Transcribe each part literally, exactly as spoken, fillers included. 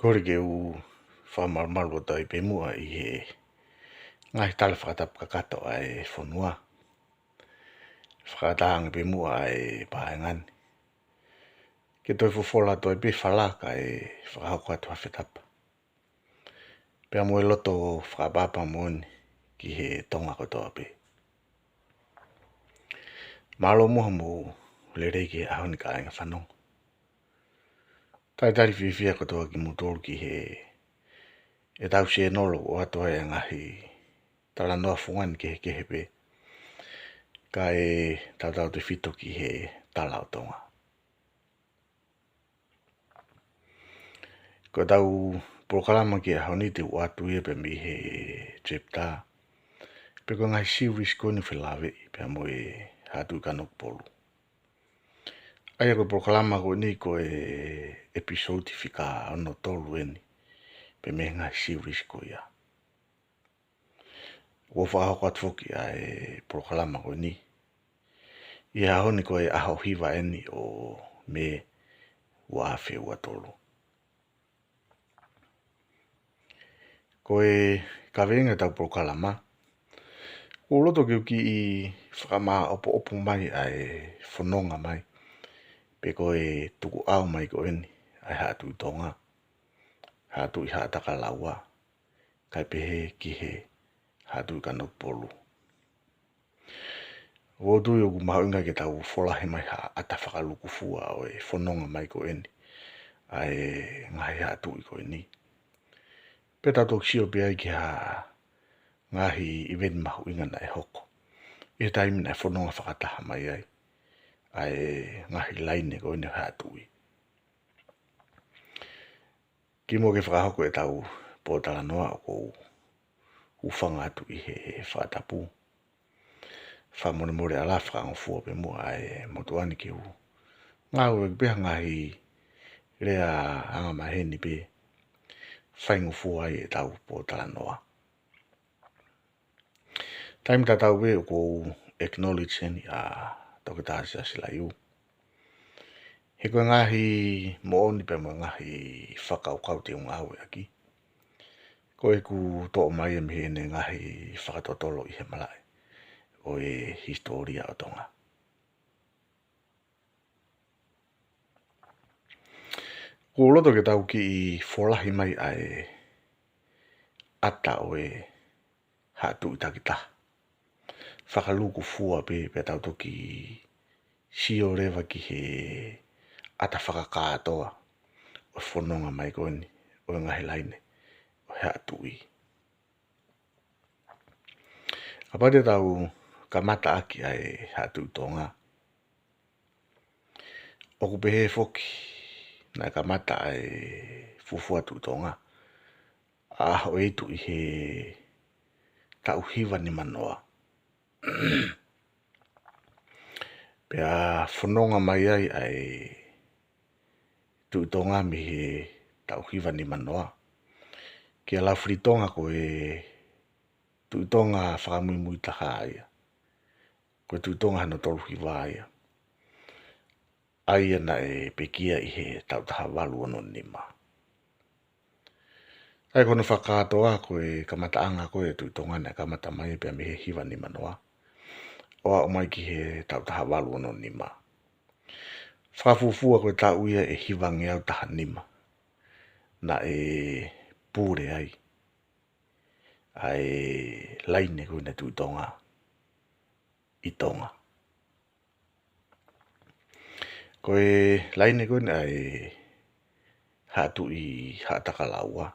Kole ke u fakamalumalu atu ai pē muʻa ʻi he ngaahi tala fakatapu kakato ʻa e fonua. Fakataha ange pē muʻa ʻa e paenga ni ke toe fofola atu ai pē fala kae fakahoko atu ha fetapa pea mo e loto fakaʻapaʻapa moʻoni ki he Tonga kotoa pē. Mālō muʻa hoʻomou lelei ki he ʻaho ni kāinga fanongo. Talitali fiefia kotoa kimoutolu ki he ʻetau sēnolo ʻoku ʻoatu ai e ngaahi talanoa fungani kehekehe pē kae tautautefito ki he tala ʻo Tonga. Ko ʻetau polokalama ki he ʻaho ni te u ʻoatu ia pē mei he chapter pe ko e ngaahi series ko eni ʻoku felāveʻi pea mo e Haʻa Tuʻi Kanokupolu. ʻA ia ko e polokalama ko eni ko e episode fika ono tolu eni pē mei he ngaahi series ko ia. ʻOku fakahoko atu foki ʻa e polokalama ko eni ʻi he ʻaho ni ko e ʻaho hiva eni ʻo Mē ua afe ua tolu. Ko e kaveinga ʻetau polokalama, ʻoku ou loto ke u kiʻi fakamāʻopoʻopo mai ʻa e fononga mai pe ko e tukuʻau mai ko eni ʻa e Haʻa Tuʻi Tonga, Haʻa Tuʻi Haʻatakalaua, kae pehē ki he Haʻa Tuʻi Kanokupolu. ʻOku ou tui ʻoku mahuʻinga ke tau folahi mai ha ʻata fakalūkufua ʻo e fononga mai ko eni ʻa e ngaahi haʻa tuʻi ko eni, pea tau toki sio pē ai ki ha ngaahi event mahuʻinga naʻe hoko ʻi he taimi naʻe fononga fakataha mai ai ʻa e ngaahi laine ko eni ʻo e haʻa tuʻi. Kimuʻa ke fakahoko ʻetau pōtalanoa, ʻoku ou hūfanga atu ʻi he fakatapu. Fakamolemole ʻalā, fakangofua pē muʻa ʻa e motuʻa ni ke u ngāueʻaki pē ha ngaahi lea angamaheni pē faingofua ai ʻetau pōtalanoa. Taimi tatau pē ʻoku ou acknowledge heni ʻa Toketā Siaosi Laiu. He ko e ngaahi moʻoni pea mo e ngaahi fakakaukau te u ngāueʻaki, ko ʻeku toʻo mai ia mei heʻene ngaahi fakatotolo ʻi he malaʻe ʻo e hisitōlia ʻo Tonga. ʻOku ou loto ke tau kiʻi folahi mai ʻa e ʻata ʻo e haʻa tuʻi takitaha fakalūkufua pē, pea tau toki sio leva ki he ʻata fakakātoa ʻo e fononga mai ko eni ʻo e ngaahi laine ʻo e haʻa tuʻi. Kapau te tau kamata ʻaki ʻa e Haʻa Tuʻi Tonga, ʻoku pehē foki naʻe kamata ʻa e fuofua Tuʻi Tonga ʻa ʻAhoʻeitu ʻi he taʻu hiva nima noa. Pea fononga mai ai ʻa e Tuʻi Tonga mei he taʻu hiva nima noa kia Laufilitonga, ko e Tuʻi Tonga fakamuimui taha ia. Ko e Tuʻi Tonga hono tolu hiva ia, ʻa ia naʻe pekia ʻi he taʻu taha valu ono nima. ʻA ia ko hono fakakātoa, ko e kamataʻanga ko ē ʻo e Tuʻi Tonga naʻe kamata mai pē mei he hiva nima noa ʻo aʻu mai ki he taʻu taha valu ono nima. Fakafuofua ko e taʻu ia ʻe hivangeau taha nima naʻe pule ai ʻa e laine ko eni ʻo e Tuʻi Tonga ʻi Tonga. Ko e laine ko eni ʻa e Haʻa Tuʻi Haʻatakalaua,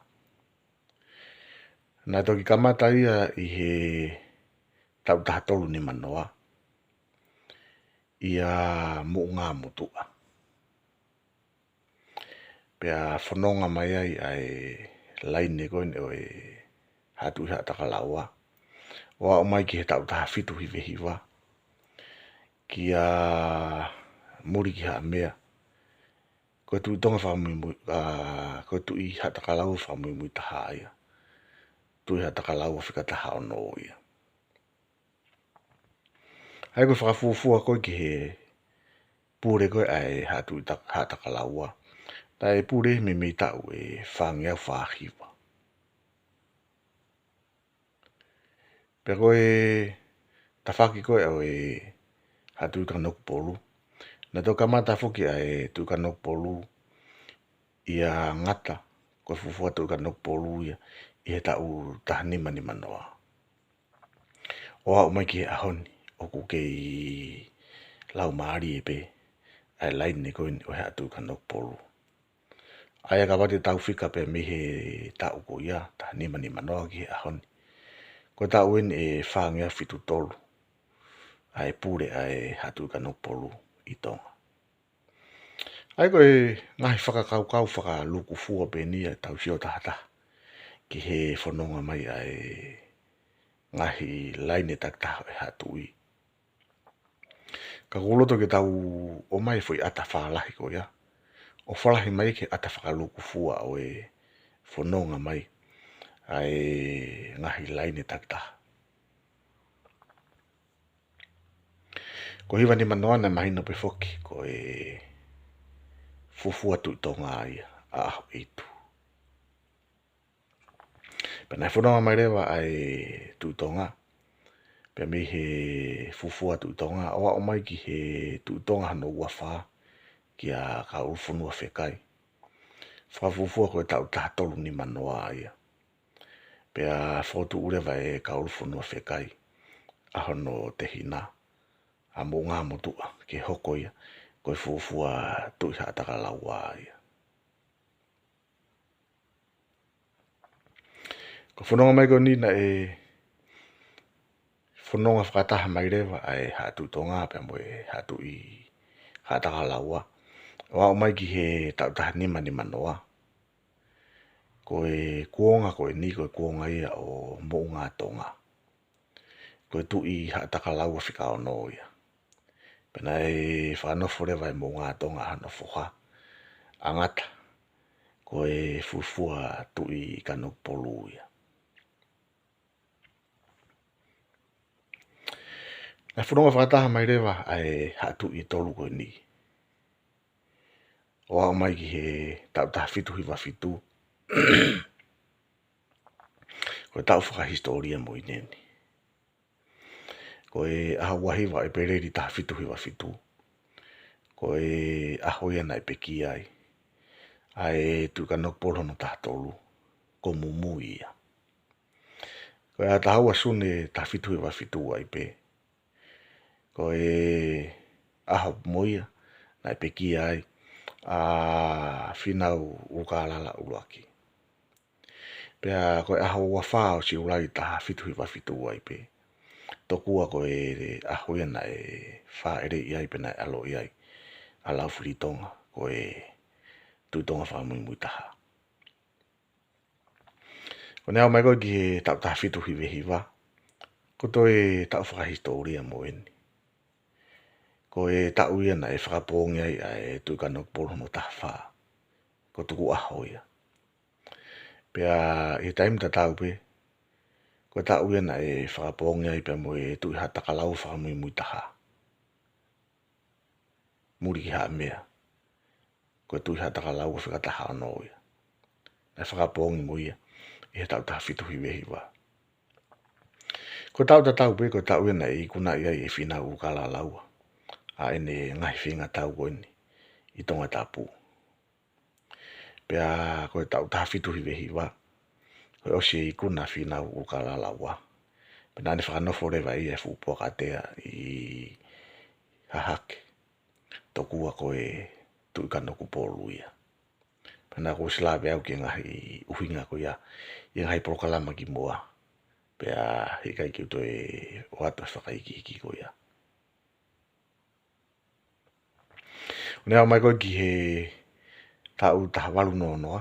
naʻe toki kamata ia ʻi he taʻu taha tolu nima noa ʻia Moʻungāmotuʻa. Pea fononga mai ai ʻa e laine ko eni ʻo e Haʻa Tuʻi Haʻatakalaua ʻo aʻu mai ki he taʻu taha fitu hiva hiva, kia Mulikihaʻamea. Ko e Tuʻi Tonga fakamuimui, ʻa, ko e Tuʻi Haʻatakalaua fakamuimui taha ia. Tuʻi Haʻatakalaua fika taha ono ia. ʻA ia ko e fakafuofua ko ē ki he pule ko ē ʻa e Haʻa Tuʻi Tak-, Haʻatakalaua Naʻe pule meimei taʻu ʻe fāngeau fāhiva. Pea ko e tafaʻaki ko ē ʻo e Haʻa Tuʻi Kanokupolu, naʻe toki kamata foki ʻa e Tuʻi Kanokupolu ʻia ngata, ko e fuofua Tuʻi Kanokupolu ia, ʻi he taʻu taha nima nima noa. ʻO aʻu mai ki he ʻaho ni, ʻoku kei laumālie pē ʻa e laine ko eni ʻo e Haʻa Tuʻi Kanokupolu. ʻA ia kapau te tau fika pē mei he taʻu ko ia, taha nima nima noa ki he ʻaho ni, ko e taʻu eni ʻe fāngeau fitu tolu ʻa e pule ʻa e Haʻa Tuʻi Kanokupolu ʻi Tonga. ʻA ia ko e ngaahi fakakaukau fakalūkufua pē eni ʻa e tau sio tahataha ki he fononga mai ʻa e ngaahi laine takitaha ʻo e Haʻa Tuʻi. Ka ʻoku ou loto ke tau ʻomai e foʻi ʻata fālahi ko ia, ʻo fālahi mai ki he ʻata fakalūkufua ʻo e fononga mai ʻa e ngaahi laine takitaha. Ko e hiva nima noa naʻe mahino pē foki ko e fuofua Tuʻi Tonga ia ʻa ʻAhoʻeitu. Pea naʻe fononga mai leva ʻa e Tuʻi Tonga, pea mei he fuofua Tuʻi Tonga, ʻo aʻu mai ki he Tuʻi Tonga hono ua fā, kia Kauʻulufonua Fekai. Fakafuofua ko e taʻu taha tolu nima noa ia. Pea fokotuʻu leva ʻe Kauʻulufonua Fekai ʻa hono tehina, ʻa Moʻungāmotuʻa, ke hoko ia ko e fuofua Tuʻi Haʻatakalaua ia. Ko e fononga mai ko eni naʻe fononga fakataha mai leva ʻa e Haʻa Tuʻi Tonga pea mo e Haʻa Tuʻi Haʻatakalaua, ʻo aʻu mai ki he taʻu taha nima nima noa. Ko e kuonga ko eni, ko e kuonga ia ʻo Moʻungātonga. Ko e Tuʻi Haʻatakalaua fika ono ia. Pea naʻe fakanofo leva ʻe Moʻungātonga ʻa hono foha, ʻa Ngata, ko e fuofua Tuʻi Kanokupolu ia. Naʻe fononga fakataha mai leva ʻa e Haʻa Tuʻi ʻe tolu ko eni, ʻo aʻu mai ki he taʻu taha fitu hiva fitu. Ko e taʻu fakahisitōlia moʻoni eni. Ko e ʻaho ua hiva ʻEpeleli taha fitu hiva fitu, ko e ʻaho ia naʻe pekia ai ʻa e Tuʻi Kanokupolu hono taha tolu, ko Mumui ia. Ko e ʻaho taha ua Sune taha fitu hiva fitu ai pē, ko e ʻaho mo ia naʻe pekia ai ʻa Fīnau ʻUlukālala ʻUluaki. Pea ko e ʻaho ua fā ʻo Siulai taha fitu hiva fitu ai pē, tokua ko e ʻaho ia naʻe fāʻeleʻi ai pe naʻe ʻaloʻi ai ʻa Laufilitonga, ko e Tuʻi Tonga fakamuimui taha. Ko ʻene aʻu mai ko ē ki he taʻu taha fitu hiva hiva, ko e toe taʻu fakahisitōlia moʻoni. Ko e taʻu ia naʻe fakapoongi ai ʻa e Tuʻi Kanokupolu hono taha fā, ko Tukuʻaho ia. Pea ʻi he taimi tatau pē, ko e taʻu ia naʻe fakapoongi ai pea mo e Tuʻi Haʻatakalaua fakamuimui taha, Mulikihaʻamea, ko e Tuʻi Haʻatakalaua fika taha ono ia. Naʻe fakapoongi mo ia ʻi he taʻu taha fitu hiva hiva. Ko e taʻu tatau pē, ko e taʻu ia naʻe ikunaʻi ai ʻe Fīnau ʻUlukālala ʻUluaki ʻa ʻene ngaahi feingatau ko eni ʻi Tongatapu. Pea ko e taʻu taha fitu hiva hiva, ko e ʻosi e ikuna ʻa Fīnau ʻUlukālala ʻUluaki, pea naʻa ne fakanofo leva ia ʻi he fuʻu puaka tea ʻi Hahake, tokua ko e Tuʻi Kanokupolu ia. Pea naʻa ku ʻosi lave au ki he ngaahi ʻuhinga ko ia ʻi he ngaahi polokalama kimuʻa, pea heʻikai ke u toe ʻoatu e fakaikiiki ko ia. ʻO ne aʻu mai ko ē ki he taʻu taha valu noa noa,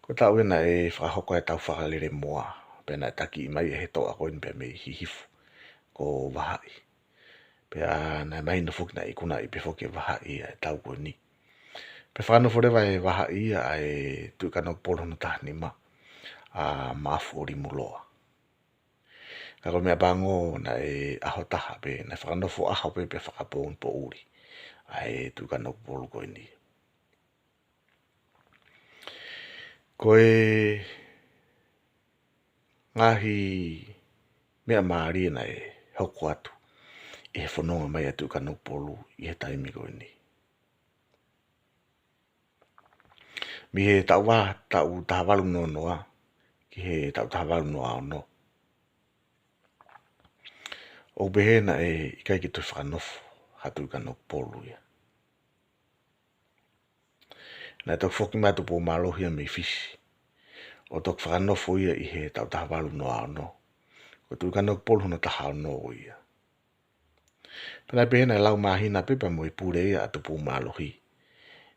ko e taʻu ia naʻe fakahoko ai e tau fakalele moa, pea naʻe takiʻi mai ʻe he toʻa ko eni pea mei Hihifo, ko Vahaʻi. Pea naʻe mahino foki naʻe ikunaʻi pē foki ʻe Vahaʻi ʻa e tau ko eni. Pea fakanofo leva ʻe Vahaʻi ia ʻa e Tuʻi Kanokupolu hono taha nima, ʻa Maʻafu-ʻo-Limuloa. Ka ko e meʻapango naʻe ʻaho taha pē, naʻe fakanofo ʻaho pē pea fakapoongi poʻuli ʻa e Tuʻi Kanokupolu ko eni. Ko e ngaahi meʻa mālie naʻe hoko atu ʻi he fononga mai ʻa Tuʻi Kanokupolu ʻi he taimi ko eni. Mei he taʻu va-, taʻu taha valu noa noa ki he taʻu taha valu noa ono, ʻoku pehē naʻe ʻikai ke toe fakanofo ha Tuʻi Kanokupolu ia. Naʻe toki foki mai ʻa Tupou Mālohi ia mei Fisi ʻo toki fakanofo ia ʻi he taʻu taha valu noa ono. Ko Tuʻi Kanokupolu hono taha ono ia. Pea naʻe pehē naʻe lau māhina pē pea mo e pule ia ʻa Tupou Mālohi,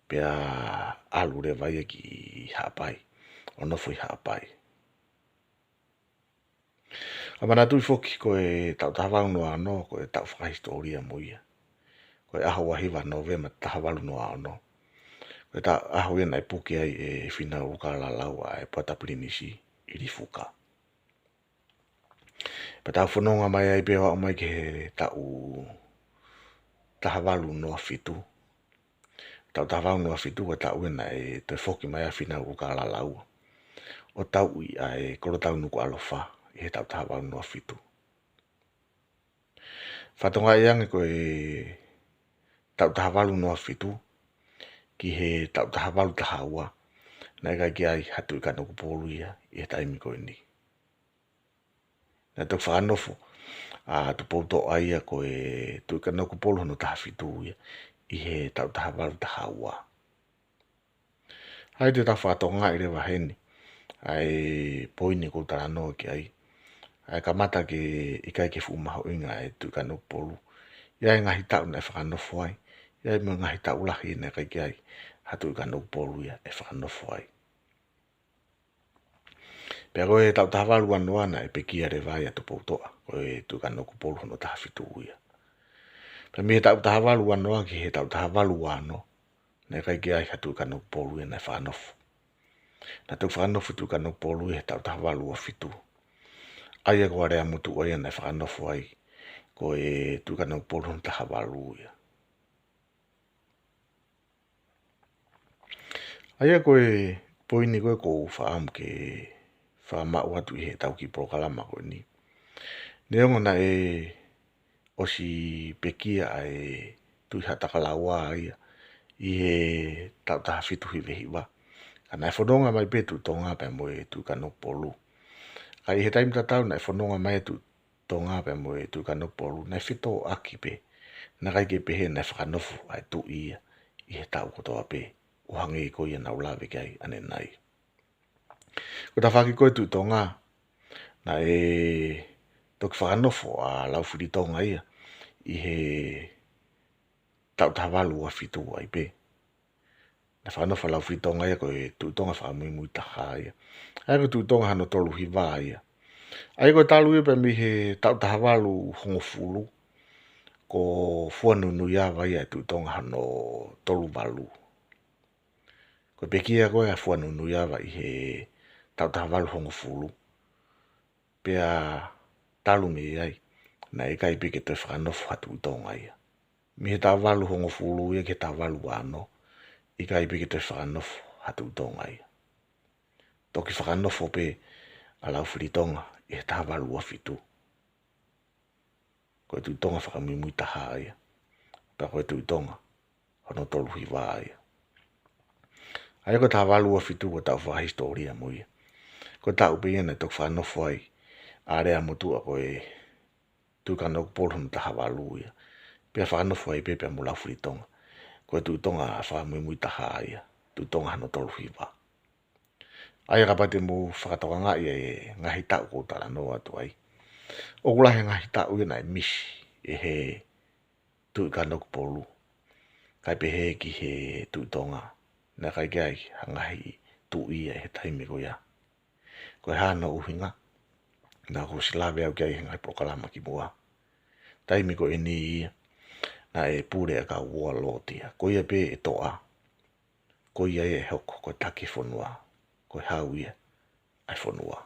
pea ʻalu leva ia ki Haʻapai, ʻo nofo ʻi Haʻapai. ʻA, manatuʻi foki ko e taʻu taha valu noa ono, ko e taʻu fakahisitōlia mo ia. Ko e ʻaho ua hiva Nōvema taha valu noa ono, ko e taʻu, ʻaho ia naʻe puke ai ʻe Fīnau ʻUlukalalaua ʻa e Poata Pilinisi ʻi Lifuka. Pea tau fononga mai ai pē ʻo aʻu mai ki he taʻu taha valu noa fitu. Taʻu taha valu noa fitu ko e taʻu ia naʻe toe foki mai ai ʻa Fīnau ʻUlukalalaua ʻo tauʻi ʻa e Kolotau Nukuʻalofa ʻi he taʻu taha valu noa fitu. Fakatokangaʻi ange ko e taʻu taha valu noa fitu ki he taʻu taha valu taha ua, naʻe ʻikai ke ʻi ai ha Tuʻi Kanokupolu ia ʻi he taimi ko eni. Naʻe toki fakanofo ʻa Tupoutoʻa ia ko e Tuʻi Kanokupolu hono taha fitu ia ʻi he taʻu taha valu taha ua. ʻA ia te tau fakatokangaʻi leva heni ʻa e poini ʻoku ou talanoa ki ai. ʻA e kamata ke ʻikai ke fuʻu mahuʻinga ʻa e Tuʻi Kanokupolu, ʻi he ngaahi taʻu naʻe fakanofo ai, ʻi he mo e ngaahi taʻu lahi naʻe ʻikai ke ʻi ai ha Tuʻi Kanokupolu ia ʻe fakanofo ai. Pea ko e taʻu taha valu ua noa naʻe pekia leva ai ʻa Tupoutoʻa ko e Tuʻi Kanokupolu hono taha fitu ia. Pea mei he taʻu taha valu ua noa ki he taʻu taha valu ua ono, naʻe ʻikai ke ʻi ai ha Tuʻi Kanokupolu ia naʻe fakanofo. Naʻe toki fakanofo Tuʻi Kanokupolu ia he taʻu taha valu ua fitu. ʻA ia ko Aleamotuʻa ia naʻe fakanofo ai ko e Tuʻi Kanokupolu hono taha valu ia. ʻA ia ko e poini ko ē ʻoku ou fakaʻamu ke fakamaʻu atu ʻi heʻetau kiʻi polokalama ko eni. Neongo naʻe ʻosi pekia ʻa e Tuʻi Haʻatakalaua ia ʻi he taʻu taha fitu hiva hiva, ka naʻe fononga mai pē Tuʻi Tonga pea mo e Tuʻi Kanokupolu. Ka ʻi he taimi tatau naʻe fononga mai Tuʻi Tonga pea mo e Tuʻi Kanokupolu naʻe fetōʻaki pē. Naʻe ʻikai ke pehē naʻe fakanofo ʻa e tuʻi ia ʻi he taʻu kotoa pē, ʻo hangē ko ia naʻa ku lave ki ai ʻanenai. Ko e tafaʻaki ko ē Tuʻi Tonga, naʻe toki fakanofo ʻa Laufilitonga ia ʻi he taʻu taha valu ua fitu ai pē. Naʻe fakanofo ʻa Laufilitonga ia ko e Tuʻi Tonga fakamuimui taha ia. ʻA ia ko e Tuʻi Tonga hono tolu hiva ia. ʻA ia ko e talu ia pē mei he taʻu taha valu hongofulu, ko Fuanunuiava ia e Tuʻi Tonga hono tolu valu. Ko e pekia ko ē ʻa Fuanunuiava ʻi he taʻu taha valu hongofulu, pea talu mei ai, naʻe ʻikai pē ke toe fakanofo ha Tuʻi Tonga ia. Mei he taʻu valu hongofulu ia ki he taʻu valu ua ono, ʻikai pē ke toe fakanofo ha Tuʻi Tonga ia. Toki fakanofo pē ʻa Laufilitonga ʻi he taha valu ua fitu. Ko e Tuʻi Tonga fakamuimui taha ia. Pea ko e Tuʻi Tonga hono tolu hiva ia. ʻA ia ko e taha valu ua fitu ko e taʻu fakahisitōlia mo ia. Ko e taʻu pē ia naʻe toki fakanofo ai ʻa Aleamotuʻa ko e Tuʻi Kanokupolu hono taha valu ia. Pea fakanofo ai pē pea mo Laufilitonga ko e Tuʻi Tonga fakamuimui taha ia. Tuʻi Tonga hono tolu hiva. ʻA ia kapau te mou fakatokangaʻi e ngaahi taʻu ʻoku ou talanoa atu ai, ʻoku lahi e ngaahi taʻu ia naʻe misi ʻe he Tuʻi Kanokupolu, kae pehē ki he Tuʻi Tonga. Naʻe ʻikai ke ʻi ai ha ngaahi tuʻi ia ʻi he taimi ko ia. Ko e hā hono ʻuhinga? Naʻa ku ʻosi lave au ki ai he ngaahi polokalama kimuʻa. Taimi ko eni ia, naʻe pule ʻa e kau warlord ia. Ko ia pē ʻe toʻa. Ko ia ia ʻe hoko ko e taki fonua. Ko e hau ia ʻa e fonua.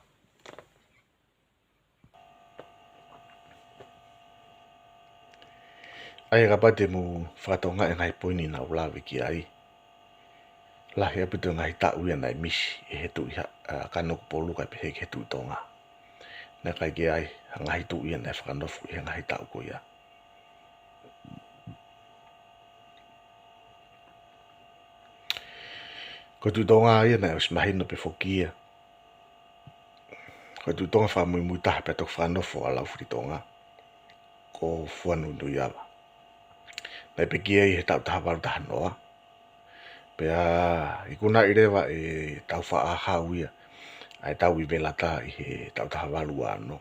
ʻA ia kapau te mou fakatokangaʻi e ngaahi poini naʻa ku lave ki ai, Lahi ʻaupito e ngaahi taʻu ia naʻe misi ʻe he Tuʻi Ha-, ʻa, Kanokupolu kae pehē ki he Tuʻi Tonga. Naʻe ʻikai ke ʻi ai ha ngaahi tuʻi ia naʻe fakanofo ʻi he ngaahi taʻu ko ia. Ko e Tuʻi Tonga ia naʻe ʻosi mahino pē foki ia. Ko e Tuʻi Tonga fakamuimui taha pea toki fakanofo ʻa Laufilitonga, ko Fuanuinuiava. Naʻe pekia ia he taʻu taha valu taha noa. Pea ikunaʻi leva ʻe Tāufaʻāhau ia ʻa e Tauivelata ʻi he taʻu taha valu ua ono.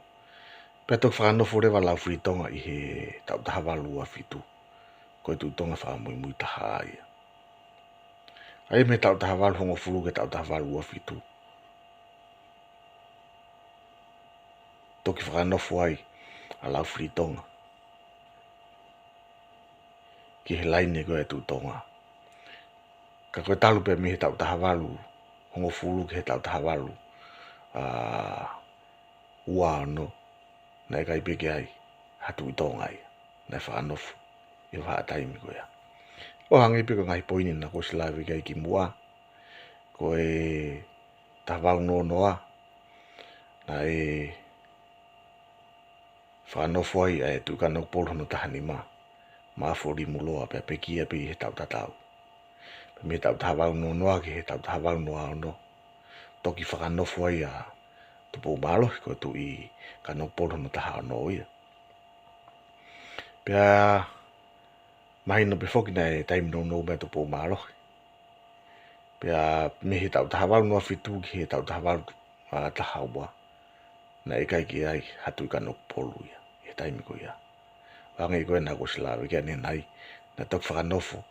Pea toki fakanofo leva Laufilitonga ʻi he taʻu taha valu ua fitu. Ko e Tuʻi Tonga fakamuimui taha ia. ʻA ia mei he taʻu taha valu hongofulu ki he taʻu taha valu ua fitu, toki fakanofo ai ʻa Laufilitonga ki he laine ko ē ʻa e Tuʻi Tonga. Ka ko e talu pē mei he taʻu taha valu hongofulu ki he taʻu taha valu, ʻa, ua ono, naʻe ʻikai pē ke ʻi ai ha Tuʻi Tonga ia naʻe fakanofo ʻi he vahaʻa taimi ko ia. ʻO hangē pē ko e ngaahi poini naʻa ku ʻosi lave ki ai kimuʻa, ko e taha valu noa noa, naʻe fakanofo ai ʻa e Tuʻi Kanokupolu hono taha nima, Maʻafulimuloa, pea pekia pē ʻi he taʻu tatau. Pea mei he taʻu taha valu noa noa ki he taʻu taha valu noa ono, toki fakanofo ai ʻa Tupoumālohi, ko e Tuʻi Kanokupolu hono taha ono ia. Pea mahino pē foki naʻe taimi nounou mai ʻa Tupoumālohi. Pea mei he taʻu taha valu noa fitu ki he taʻu taha valu, ʻa, taha ua, naʻe ʻikai ke ʻi ai ha Tuʻi Kanokupolu ia ʻi he taimi ko ia. Hangē ko ē naʻa ku ʻosi lave ki ai ʻanenai, naʻe toki fakanofo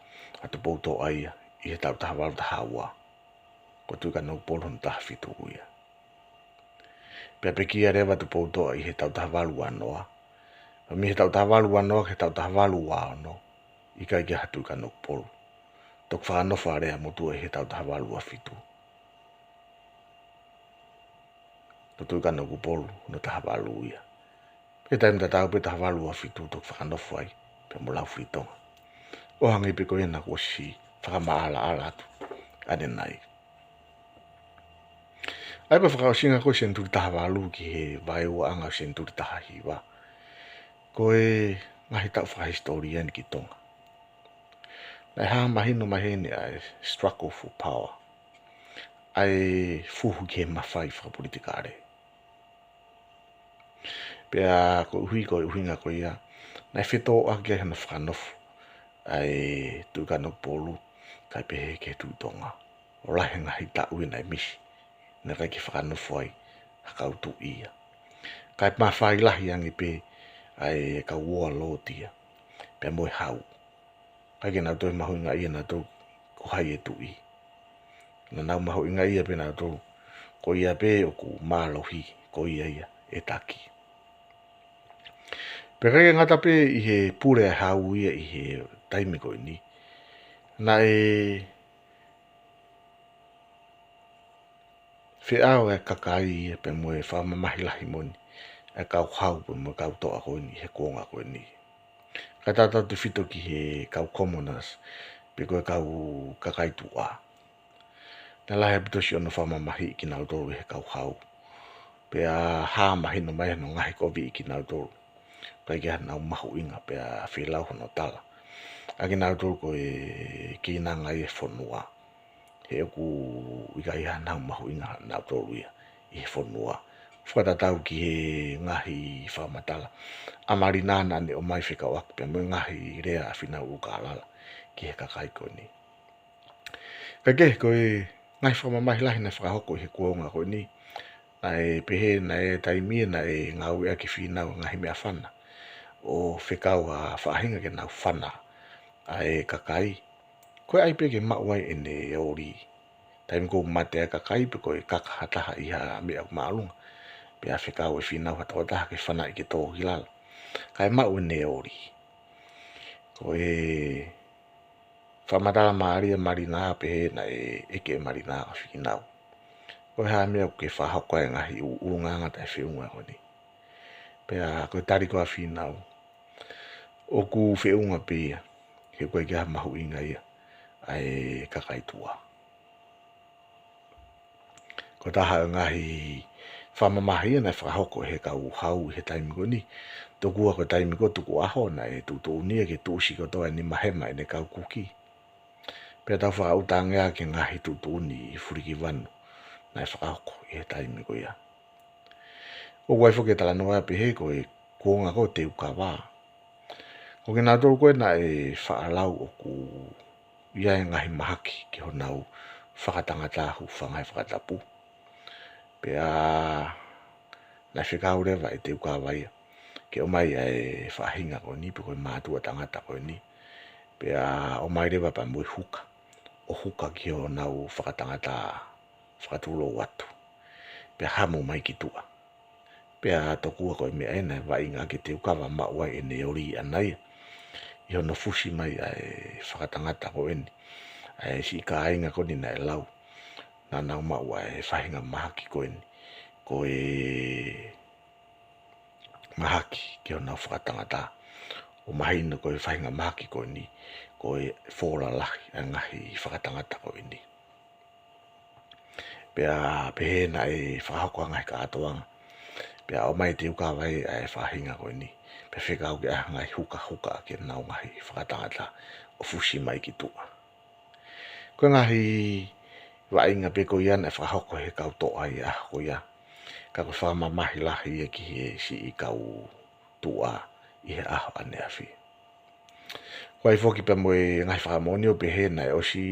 ʻa Tupoutoʻa ia ʻi he taʻu taha valu taha ua, ko e Tuʻi Kanokupolu hono taha fitu ia. Pea pekia leva Tupoutoʻa ʻi he taʻu taha valu ua noa. Pea mei he taʻu taha valu ua noa ki he taʻu taha valu ua ono, ʻikai ke ʻi ai ha Tuʻi Kanokupolu. Toki fakanofo ʻa Leamotuʻa ʻi he taʻu taha valu ua fitu, ko e Tuʻi Kanokupolu hono taha valu ia. Pea taimi tatau pē taha valu ua fitu toki fakanofo ai pea mo Laufilitonga. ʻO hangē pē ko ia naʻa ku ʻosi fakamaʻalaʻala atu ʻanenai. ʻA ia ko e fakaʻosinga ko ē senituli taha valu ki he vaeuaʻanga ʻo e senituli taha hiva, ko e ngaahi taʻu fakahisitōlia eni ki Tonga. Naʻe hā mahino mai heni ʻa e struggle for power, ʻa e fuhu ki he mafai fakapolitikale. Pea koeʻuhi ko e ʻuhinga ko ia, naʻe fetōʻaki ai hono fakanofo ʻa e Tuʻi Kanokupolu kae pehē ki he Tuʻi Tonga. ʻO lahi e ngaahi taʻu ia naʻe misi, naʻe ʻikai ke fakanofo ai ha kau tuʻi ia. Kae mafai lahi ange pē ʻa e kau warlord ia pea mo e hau. ʻIkai ke nau toe mahuʻingaʻia nautolu ko hai e tuʻi. Naʻa nau mahuʻingaʻia pē nautolu ko ia pē ʻoku mālohi, ko ia ia ʻe taki. Pea ʻikai ke ngata pē ʻi he pule ʻa e hau ia ʻi he taimi ko eni, naʻe feʻao e kakai ia pea mo e fakamamahi lahi moʻoni ʻa e kau hau pea mo e kau toʻa ko eni he kuonga ko eni. Kae tautautefito ki he kau commoners, pe ko e kau kakai tuʻa. Naʻe lahi ʻaupito siʻono fakamamahiʻi kinautolu ʻe he kau hau. Pea hā mahino mai hono ngaohikoviʻi kinautolu. ʻIkai ke ʻi ai hanau mahuʻinga pea feilau hono tala ʻa kinautolu ko e keinanga ia ʻo e fonua. He ʻoku ʻikai ʻi ai hanau mahuʻinga nautolu ia ʻi he fonua. Fakatatau ki he ngaahi fakamatala ʻa Malinā naʻa ne ʻomai fekauʻaki pea mo e ngaahi lea ʻa Fīnau ʻUlukālala ki he kakai ko eni. Kae kehe ko e ngaahi fakamamahi lahi naʻe fakahoko ʻi he kuonga ko eni, naʻe pehē naʻe taimi ia naʻe ngāueʻaki ʻe Fīnau e ngaahi meʻafana ʻo fekau ha faʻahinga ke nau fana ʻa e kakai. Ko e ʻai pē ke maʻu ai ʻene oli. Taimi ʻoku mate ai e kakai pe ko e kaka ha taha ʻi ha meʻa ʻoku māʻolunga, pea fekau ʻe Fīnau ha tokotaha ke fanaʻi ke tō ki lalo kae maʻu ʻene oli. Ko e fakamatala mālie ʻa Malinā pehē naʻe ʻeke ʻe Malinā kia Fīnau, ko e hā e meʻa ʻoku ke fakahoko ai e ngaahi ʻu-, ʻulungaanga taʻefeʻunga ko eni? Pea ko e tali ko ē ʻa Fīnau, ʻoku feʻunga pē ia, he ʻoku ʻikai ke ʻi ai ha mahuʻinga ia ʻa e kakai tuʻa. Ko e taha ʻo e ngaahi fakamamahi ia naʻe fakahoko ʻe he kau Hau ʻi he taimi ko eni. Tokua ko e taimi ko ē tukuʻaho naʻe tuʻutuʻuni ia ke tuʻusi kotoa e nima hema ʻene kau Kuki. Pea tau fakaʻuta ange ā ki he ngaahi tuʻutuʻuni fulikivanu naʻe fakahoko ʻi he taimi ko ia. ʻOku ʻi ai foki e talanoa pehē ko e kuonga ko ē ʻo Teukava, ko kinautolu ko ē naʻe faʻa lau ʻoku ʻi ai e ngaahi mahaki ki honau fakatangata, hūfanga he fakatapu. Pea naʻe fekau leva ʻe Teukava ia ke ʻomai ʻa e faʻahinga ko eni, pe ko e mātuʻa tangata ko eni. Pea ʻomai leva pea mo e huka, ʻo huka ki honau fakatangata fakatulou atu. Pea hamu mai ki tuʻa. Pea tokua ko e meʻa ē naʻe vaʻinga ʻaki ʻe Teukava maʻu ai ʻene ʻoli ʻaʻana ia ʻi hono fusi mai ʻa e fakatangata ko eni, ʻa e siʻi kāinga ko eni naʻe lau naʻa nau maʻu ʻa e faʻahinga mahaki ko eni, ko e mahaki ki honau fakatangata. ʻO mahino ko e faʻahinga mahaki ko eni ko e fola lahi ʻa e ngaahi fakatangata ko eni. Pea pehē naʻe fakahoko ʻa e ngaahi kātoanga. Pea ʻomai ʻe Teukava ʻa e faʻahinga ko eni, pea fekau ke ʻai ha ngaahi hukahuka ki honau ngaahi fakatangata ʻo fusi mai ki tuʻa. Ko e ngaahi vaʻinga pē ko ia naʻe fakahoko ʻe he kau toʻa ʻi he ʻaho ko ia. Ka ko e fakamamahi lahi ia ki he siʻi kau tuʻa ʻi he ʻaho ʻaneafi. ʻOku ʻi ai foki pea mo e ngaahi fakamoʻoni ʻo pehē naʻe ʻosi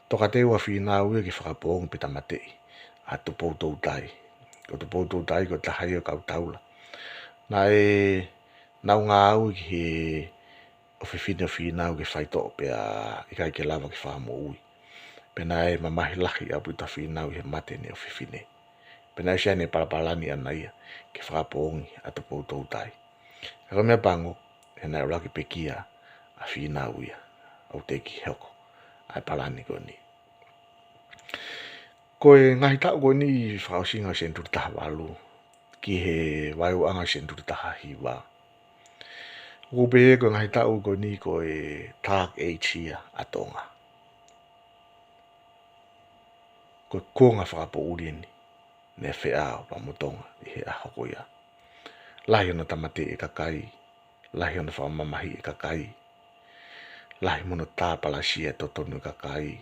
tokateu ʻa Fīnau ia ke fakapoongi pe tāmateʻi ʻa Tupoutoutai. Ko Tupoutoutai ko e taha ia ʻo e kau taula naʻa nau ngāue ki he ʻofefine ʻo Fīnau ke faitoʻo pea ʻikai ke lava ke fakamoʻui. Pea naʻe mamahi lahi ʻaupito ʻa Fīnau ʻi he mate ʻene ʻofefine. Pea naʻe ʻosi ʻi ai ʻene palapalani ʻaʻana ia ke fakapoongi ʻa Tupoutoutai. Ka ko e meʻa pango, he naʻe ʻuluaki pekia ʻa Fīnau ia ʻo teʻeki hoko ʻa e palani ko eni. Ko e ngaahi taʻu ko eni fakaʻosinga ʻo e senituli taha valu ki he vaeuaʻanga ʻo e senituli taha hiva, ʻoku pehē ko e ngaahi taʻu ko eni ko e Dark Age ia ʻa Tonga. Ko e kuonga fakapoʻuli eni naʻe feʻao pea mo Tonga ʻi he ʻaho ko ia. Lahi hono tāmateʻi e kakai, lahi hono fakamamahiʻi e kakai, lahi mo hono tāpalasia e totonu e kakai.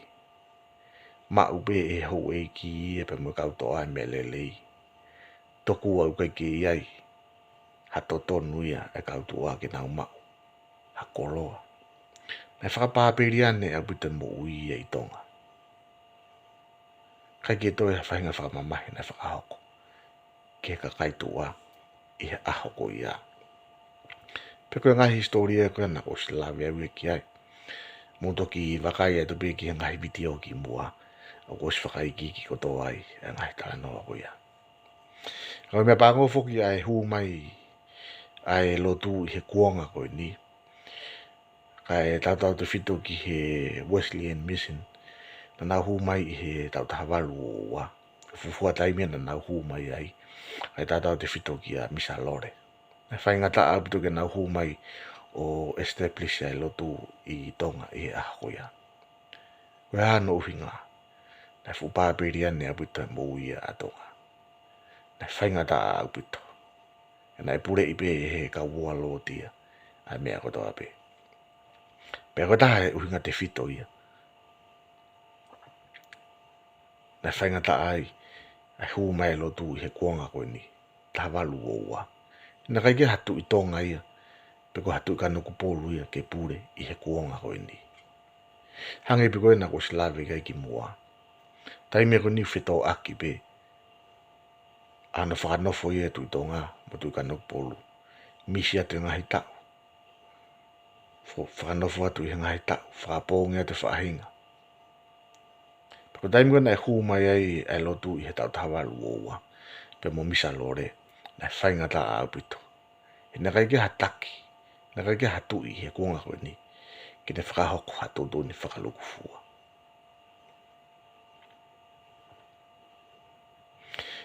Maʻu pē ʻe he houʻeiki ia pea mo e kau toʻa e meʻa lelei. Tokua ʻoku ʻikai ke ʻi ai ha totonu ia e kau tuʻa ke nau maʻu ha koloa. Naʻe fakapāpeliane ʻaupito e moʻui ia ʻi Tonga. ʻIkai ke toe ha faʻahinga fakamamahi naʻe fakahoko ki he kakai tuʻa ʻi he ʻaho ko ia. Pea ko e ngaahi hisitōlia ko ē naʻa ku ʻosi lave au ia ki ai, mou toki vakai atu pē ki he ngaahi vitiō kimuʻa, ʻoku ʻosi fakaikiiki kotoa ai e ngaahi talanoa ko ia. Ka ko e meʻa pango foki ʻa e hū mai ʻa e lotu ʻi he kuonga ko eni, kae tautautefito ki he Wesleyan Mission, naʻa nau hū mai ʻi he taʻu taha valu ua ua. Fuofua taimi ia naʻa nau hū mai ai, kae tautautefito kia Misa Lole. Naʻe faingataʻa ʻaupito ke nau hū mai ʻo establish ʻa e lotu ʻi Tonga ʻi he ʻaho ko ia. Ko e hā hono ʻuhinga? Naʻe fuʻu pāpeliane ʻaupito e moʻui ia ʻa Tonga. Naʻe faingataʻa ʻaupito. Naʻe puleʻi pē ʻe he kau warlord ia ʻa e meʻa kotoa pē. Pea ko e taha e ʻuhinga tefito ia naʻe faingataʻa ai ʻa e hū mai e lotu ʻi he kuonga ko eni, taha valu ua ua. Naʻe ʻikai ke ʻi ai ha Tuʻi Tonga ia, pe ko ha Tuʻi Kanokupolu ia ke pule ʻi he kuonga ko eni. Hangē pē ko ē naʻa ku ʻosi lave ki ai kimuʻa. Taimi ko eni ʻoku fetōʻaki pē ʻa hono fakanofo ia e Tuʻi Tonga mo Tuʻi Kanokupolu. Misi atu e ngaahi taʻu. Fo-, fakanofo atu ʻi he ngaahi taʻu, fakapoongi atu e faʻahinga. Pea ko e taimi ko ē naʻe hū mai ai ʻa e lotu ʻi he taʻu taha valu ua ua, pea mo Misa Lole, naʻe faingataʻa ʻaupito. He naʻe ʻikai ke ʻi ai ha taki, naʻe ʻikai ke ʻi ai ha tuʻi he kuonga ko eni ke ne fakahoko ha tuʻutuʻuni fakalūkufua.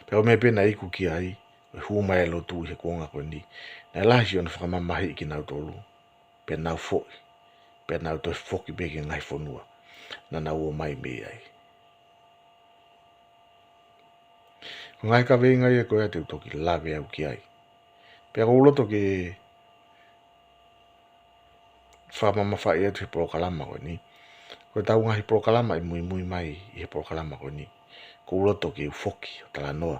Pea ko e meʻa pē naʻe iku ki ai, ko e hū mai e lotu ʻi he kuonga ko eni, naʻe lahi siʻono fakamamahiʻi kinautolu, pea nau foʻi, pea nau toe foki pē ki he ngaahi fonua naʻa nau ō mai mei ai. Ko e ngaahi kaveinga ia ko ia te u toki lave au ki ai. Pea ʻoku ou loto ke fakamamafaʻi atu he polokalama ko eni. Ko ʻetau ngaahi polokalama ʻe muimui mai ʻi he polokalama ko eni, ʻoku ou loto ke u foki ʻo talanoa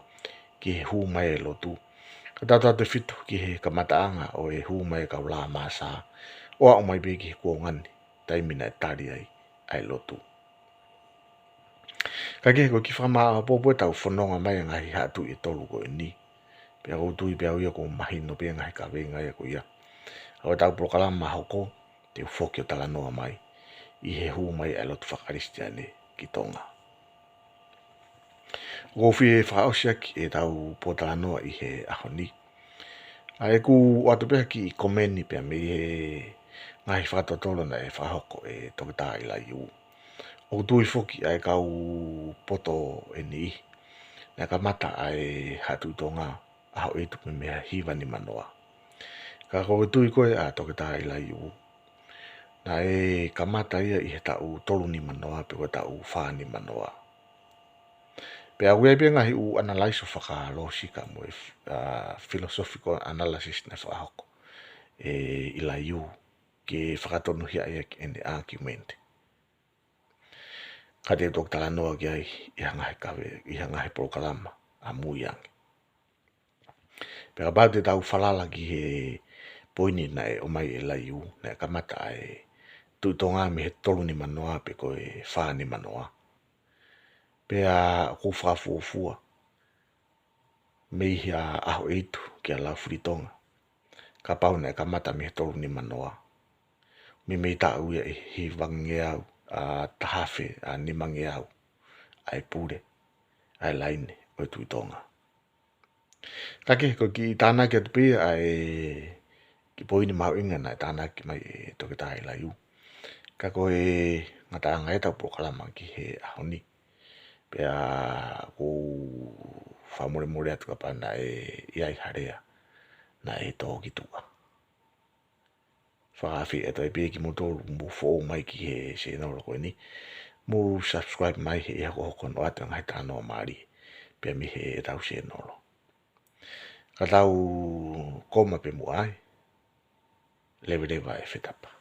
ki he hū mai e lotu. Kae tautautefito ki he kamataʻanga ʻo e hū mai e kau Lāmasa, ʻo aʻu mai pē ki he kuonga ni, taimi naʻe tali ai ʻa e lotu. Ka ko e kiʻi fakamāʻopoʻopo ʻetau fononga mai e ngaahi haʻa tuʻi ʻe tolu ko eni. Pea ʻoku ou tui pē au ia ʻoku mahino pē ngaahi kaveinga ia ko ia. ʻA ʻetau polokalama hoko, te u foki ʻo talanoa mai ʻi he hū mai ʻa e lotu faka-Kalisitiane ki Tonga. ʻOku ou fie fakaʻosi ʻaki ʻetau pōtalanoa ʻi he ʻaho ni ʻa ʻeku ʻoatu pē ha kiʻi komeni pea mei he ngaahi fakatotolo naʻe fakahoko ʻe Toketā ʻIlaiū. ʻOku ou tui foki ʻa e kau poto ʻe niʻihi naʻe kamata ʻa e Haʻa Tuʻi Tonga ʻAhoʻeitu mei he hiva nima noa. Ka ko e tui ko ē ʻa Toketā ʻIlaiū, naʻe kamata ia ʻi he taʻu tolu nima noa pe ko e taʻu fā nima noa. Pea ʻoku ʻi ai pē ngaahi ʻū analysis fakalōsika mo e, ʻa, philosophical analysis naʻe fakahoko ʻe ʻIlaiū ke fakatonuhiaʻi ʻaki ʻene argument. Ka te u toki talanoa ki ai ʻi ha ngaahi kave, ʻi ha ngaahi polokalama ʻamui ange. Pea kapau te tau falala ki he poini naʻe ʻomai ʻe ʻIlaiū, naʻe kamata ʻa e Tuʻi Tonga mei he tolu nima noa pe ko e fā nima noa. Pea ʻoku ou fakafuofua mei he ʻa ʻAhoʻeitu kia Laufilitonga, kapau naʻe kamata mei he tolu nima noa, meimei taʻu ia ʻe hivangeau, ʻa, taha afe ʻa nimangeau ʻa e pule ʻa e laine ʻo e Tuʻi Tonga. Ka ke, ko e kiʻi tānaki atu pē ia ʻa e kiʻi poini mahuʻinga naʻe tānaki mai ʻe Toketā ʻIlaiū. Ka ko e ngataʻanga ia ʻetau polokalama ki he ʻaho ni. Pea ʻoku ou fakamolemole atu kapau naʻe ʻi ai ha lea naʻe tō ki tuʻa. Fakaafeʻi atu ai pē kimoutolu mou foʻou mai ki he sēnolo ko eni, mou subscribe mai he ʻe hokohoko hono ʻoatu e ngaahi talanoa mālie pea mei heʻetau sēnolo. Ka tau koma pē muʻa ai, leveleva e fetapa.